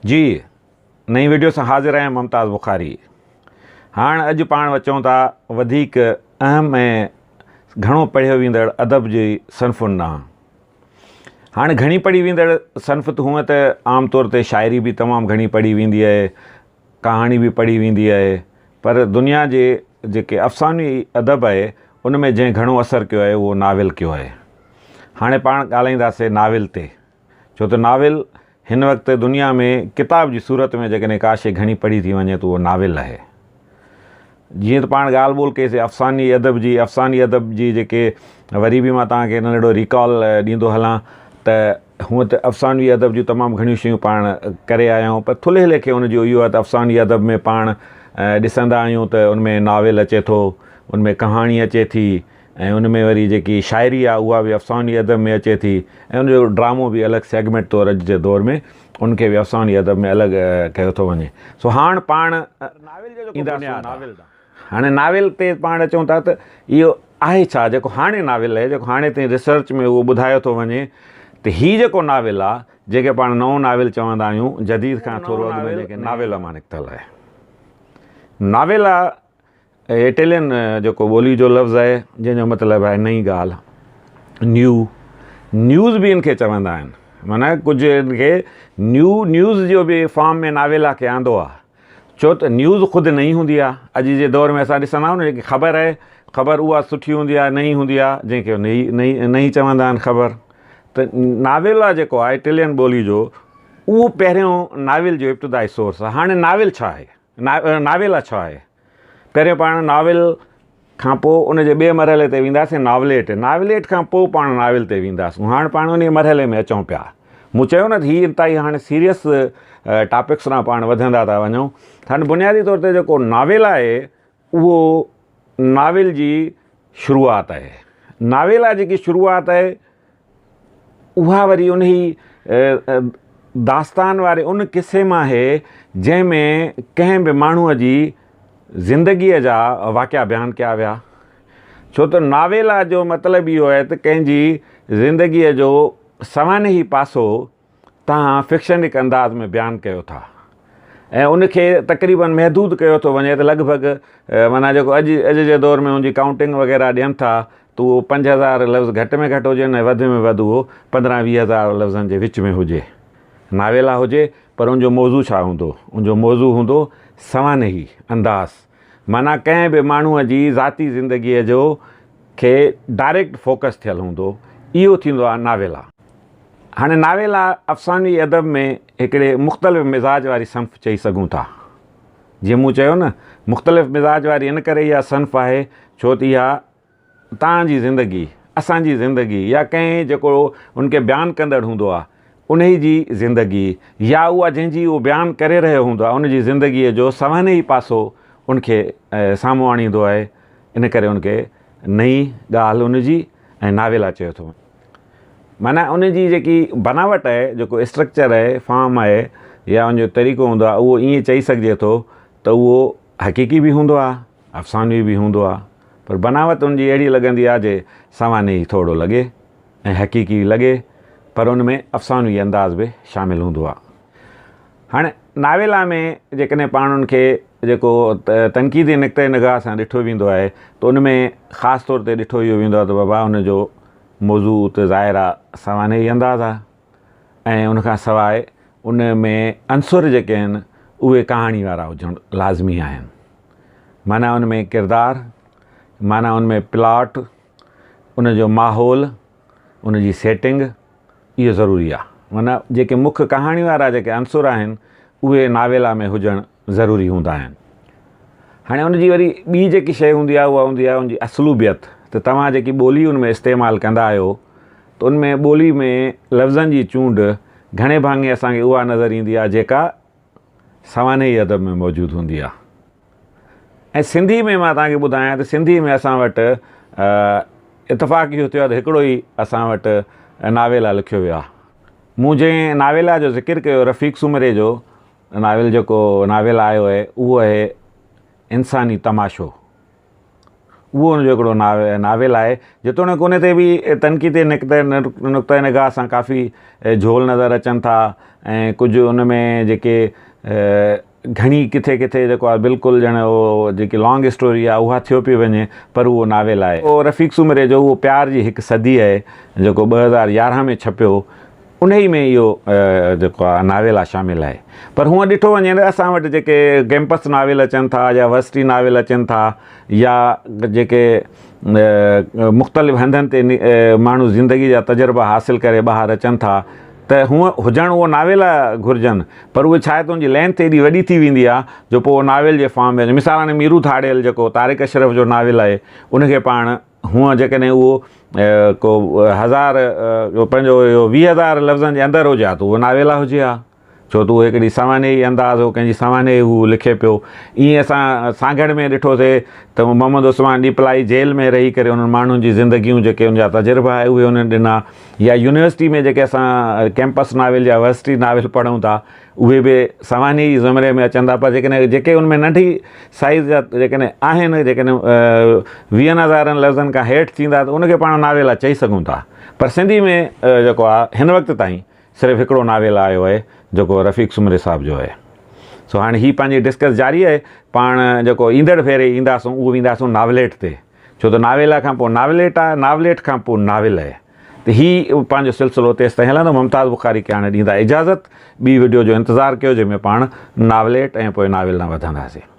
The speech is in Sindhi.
جي نئين وڊيو سان حاضر آهيان ممتاز بخاري. هاڻ اڄ پاڻ اچون ٿا وڌيڪ اهم ۽ گهڻو پڙهيو ويندڙ ادب جي صنفن ڏانهن. هاڻ گهڻي پڙهي ويندڙ صنف ته هونء ته عام طور تي شاعري به تمام گهڻي پڙهي ويندي آهي، ڪهاڻي به پڙهي ويندي آهي پر دنيا جي جيڪي افسانوي ادب آهي ان ۾ جنهن گهڻو اثر ڪيو آهي اهو ناول ڪيو آهي. هاڻي پاڻ ڳالهائينداسين ناول تي. ڇو ته ناول هن وقت دنيا ۾ ڪتاب جي صورت ۾ جيڪڏهن ڪا شيء گهڻي پڙهي ٿي وڃي ته اهو ناول آهي. جيئن ته پاڻ ڳالهه ٻولهه ڪئي سي افساني ادب جي، افساني ادب جي جيڪي وري به مان توهان کي ننڍڙو ريڪال ڏيندو هلان ته هونء ته افسانوي ادب جون تمام گهڻيون شيون پاڻ ڪري آيا آهيون پر ٿلهي ليکي ان جو اهو آهي ته افسانوي ادب ۾ پاڻ ڏسندا آهيون ته ان ۾ ناول اچي ٿو، ان ۾ ڪهاڻي اچي ٿي، ۽ ان ۾ وري جيڪي شاعري آهي اها به افسانوي ادب ۾ اچي ٿي ۽ ان جو ڊرامو به الڳ سيگمينٽ طور اڄ جي دور ۾ ان کي به افسانوي ادب ۾ الڳ ڪيو ٿو وڃي سو هاڻ پاڻ اينداسون هاڻي ناول تي پاڻ اچون ٿا ته اهو آهي ڇا جيڪو هاڻي ناول آهي جيڪو هاڻي تائين ريسرچ ۾ اهو ٻڌايو ٿو وڃي ته هي جيڪو ناول آهي جيڪي پاڻ نئون ناول چوندا آهيون جديد کان ٿورو اڳ ۾ جيڪي ناول مان نڪتل آهي ناول اٽيلين جيڪو ٻولي جو لفظ آهي جنهن جو مطلب آهي نئين ڳالهه نيو نيوز به ان کي چوندا آهن معنيٰ ڪجهه ان کي نيو نيوز جو به فارم ۾ ناويلا کي آندو آهي ڇو ته نيوز خود نئين هوندي آهي اڄ جي دور ۾ اسان ڏسندا آهيون نه جيڪي خبر آهي خبر اها سٺي هوندي آهي نئين هوندي آهي جنهن کي نئين نئين نئين چوندا آهن خبر ته ناويلا جيڪو آهي اٽيلين ٻولي جو اهو پهريون ناول جو ابتدائي سورس آهي هاڻي ناول ڇا آهي ناول ڇا آهي؟ پهريون پاڻ ناول کان پوء ان جي ٻئي مرحلي تي وينداسين ناوليٽ، ناوليٽ کان پوء پاڻ ناول تي وينداسون. هاڻ پاڻ انهيء مرحلي ۾ اچون پيا. مون چيو نه ته هي انتهائي هاڻي سيريس ٽاپڪس ڏانهن پاڻ وڌندا ٿا وڃون. هاڻي بنيادي طور تي جيڪو ناول آهي اهو ناول جي شروعات آهي. ناويلا جيڪي شروعات آهي اها وري انهي داستان واري ان قصي مان آهي جنهن ۾ ڪنهن به ماڻهوء جي زندگيء جا واقعا بيان ڪيا ويا. ڇو ته ناويلا جو مطلب اهو آهي ته ڪنهن جي زندگيء جو سوانحي پاسو توهان فڪشنڪ انداز ۾ بيان ڪيو ٿا ۽ ان کي تقريبن محدود ڪيو ٿو وڃي ته لڳ ڀڳ معنيٰ جيڪو اڄ اڄ جي دور ۾ ان جي ڪائونٽنگ وغيره ڏين ٿا ته اهو 5000 لفظ گهٽ ۾ گهٽ هجن ۽ وڌ ۾ وڌ اهو 15 20 هزار لفظن جي وچ ۾ هجي ناويلا هجي پر ان جو موضوع ڇا هوندو ان جو موضوع هوندو سوانحي انداز معنيٰ ڪنهن به ماڻهوء جي ذاتي زندگيء جو کي ڊائريڪٽ فوڪس ٿيل هوندو اهو ٿيندو آهي ناويلا. هاڻي ناويلا افسانوي ادب ۾ هڪڙي مختلف مزاج واري صنف چئي سگهون ٿا. جيئن مون چيو نه مختلف مزاج واري ان ڪري اها صنف آهي ڇو ته اها توهان جي زندگي، اسان جي زندگي يا ڪنهن جيڪو ان کي بيان ڪندڙ هوندو آهي انهي جي زندگي يا اها جنهن جي اهو بيان ڪري رهيو هوندو آهي ان جي زندگيء جو سوانحي پاسو ان کي سامهون آڻيندو آهي ان ڪري ان کي نئين ڳالهه ان جي ۽ ناويلا چيو ٿو وڃي. معنيٰ ان جي جيڪي بناوٽ آهي، جيڪو اسٽرڪچر آهي، فارم آهي يا ان جو طريقو هوندو آهي اهو ائين چئي سگهجي ٿو ته اهو حقيقي به هوندو آهي، افسانوي به هوندو آهي پر بناوت ان جي اهڙي لڳندي آهي جي سوانحي ٿورو لڳي ۽ حقيقي لڳي پر ان ۾ افسانوي انداز به شامل هوندو آهي. هاڻي ناويلا ۾ جيڪڏهن پاڻ ان کي جيڪو تنقيدي نقطه نگاهه سان ڏٺو ويندو آهي ته ان ۾ خاص طور تي ڏٺو اهو ويندو آهي ته بابا ان جو موضوع ته ظاهر آ سوانحي انداز آ ۽ ان کان سواء ان ۾ عنصر جيڪي آهن اهي ڪهاڻي وارا هجڻ لازمي آهن معنيٰ ان ۾ ڪردار معنيٰ ان ۾ پلاٽ ان جو ماحول ان جي سيٽنگ اهو ضروري آ معنيٰ جيڪي مک ڪهاڻي وارا جيڪي عنصر آهن اهي ناويلا ۾ هجڻ ضروري هوندا آهن. هاڻي ان جي وري ٻي جيڪي شيء هوندي آهي اها هوندي آهي ان جي اسلوبيت ته توهان جيڪي ٻولي ان ۾ استعمال ڪندا آهيو ته ان ۾ ٻولي ۾ لفظن جي چونڊ گهڻي ڀاڱي اسان کي اها نظر ايندي آهي جيڪا سوانحي ادب ۾ موجود هوندي آهي ۽ سنڌي ۾ مان توهان کي ٻڌايان ته سنڌي ۾ اسان وٽ اتفاق اهو ٿيو آهي ته هڪڙو ئي اسان وٽ ناويلا لکيو ويو آهي. مون جنهن ناويلا جو ذڪر ڪيو رفيق سومري جو ناول جيڪو ناول آيو آهي اهو آهي انساني تماشو. اهو ان جو هڪڙو ناول آهي. جيتوڻيڪ ان تي به تنقيدي نقطه نگاهه سان ڪافي جهول نظر اچن ٿا ۽ ڪجهه ان ۾ جيڪي گهڻي ڪٿي ڪٿي جيڪو آهي بلڪل ڄڻ اهو جيڪي لانگ اسٽوري آهي اها ٿيو پئي وڃي پر اهو ناول آهي. اهو رفيق سومري جو اهو پيار جي هڪ صدي آهي جيڪو 2011 ۾ ڇپيو انهي ۾ اهو جيڪو آهي ناول آهي شامل آهي پر هونء ڏٺو وڃي ته اسان وٽ جيڪي ڪيمپس ناول اچن ٿا يا ورسٽي ناول اچن ٿا يا جيڪي مختلف هنڌن تي ماڻهو زندگي جا تجربا حاصل ڪري ٻاهر اچن ٿا ته هونء هجڻ اهو ناول گهرجن پر اهي ڇا آهي ته ان جي لينٿ ايڏي وڏي ٿي ويندي آهي جو پوء اهو ناول جي فارم ۾ مثال هاڻي ميرو ڌاڙيل جيڪو طارق اشرف جو ناول آهي ان کي پاڻ هونء جيڪڏهن اهو ڪو هزار پنهنجو اهو 20,000 لفظن جي اندر هجي ها ته اهو ناويلا هجي ها ڇو ته اهو هڪڙي سوانحي انداز هو ڪنهن جي سوانح هو لکي پيو ائين اسان سانگهڙ ۾ ڏٺوسي ته محمد عثمان ڏيپلائي جيل ۾ رهي ڪري انهن ماڻهن جي زندگيون جيڪي ان جا تجربا آهي اهي انهن ڏنا يا يونيورسٽي ۾ جيڪي اسان ڪيمپس ناول يا ورسٽي ناول پڙهون ٿا اهي به سوانحي جي زمري ۾ اچن ٿا پر جيڪڏهن جيڪي ان ۾ ننڍي سائيز جا جيڪڏهن آهن جيڪڏهن ويهن هزارن لفظن کان هيٺ ٿيندا ته ان کي پاڻ ناويلا چئي سگهون ٿا پر سنڌي ۾ جيڪو آهي هن وقت تائين صرف هڪڙو ناول آيو آهي جيڪو رفيق سومري صاحب جو آهي سو هاڻي هي پنهنجي ڊسڪس جاري آهي پاڻ جيڪو ايندڙ ڀيري اينداسون اهو وينداسون ناوليٽ تي ڇو ته ناويلا کان پوء ناوليٽ آهي ناوليٽ کان پوء ناول آهي ته هي پنهنجو سلسلو تيستائين هلندو ممتاز بخاري کي هاڻي ڏيندا اجازت ٻي وڊيو جو انتظار ڪيو جنهن ۾ پاڻ ناوليٽ ۽ پوء ناول ڏانهن وڌنداسين.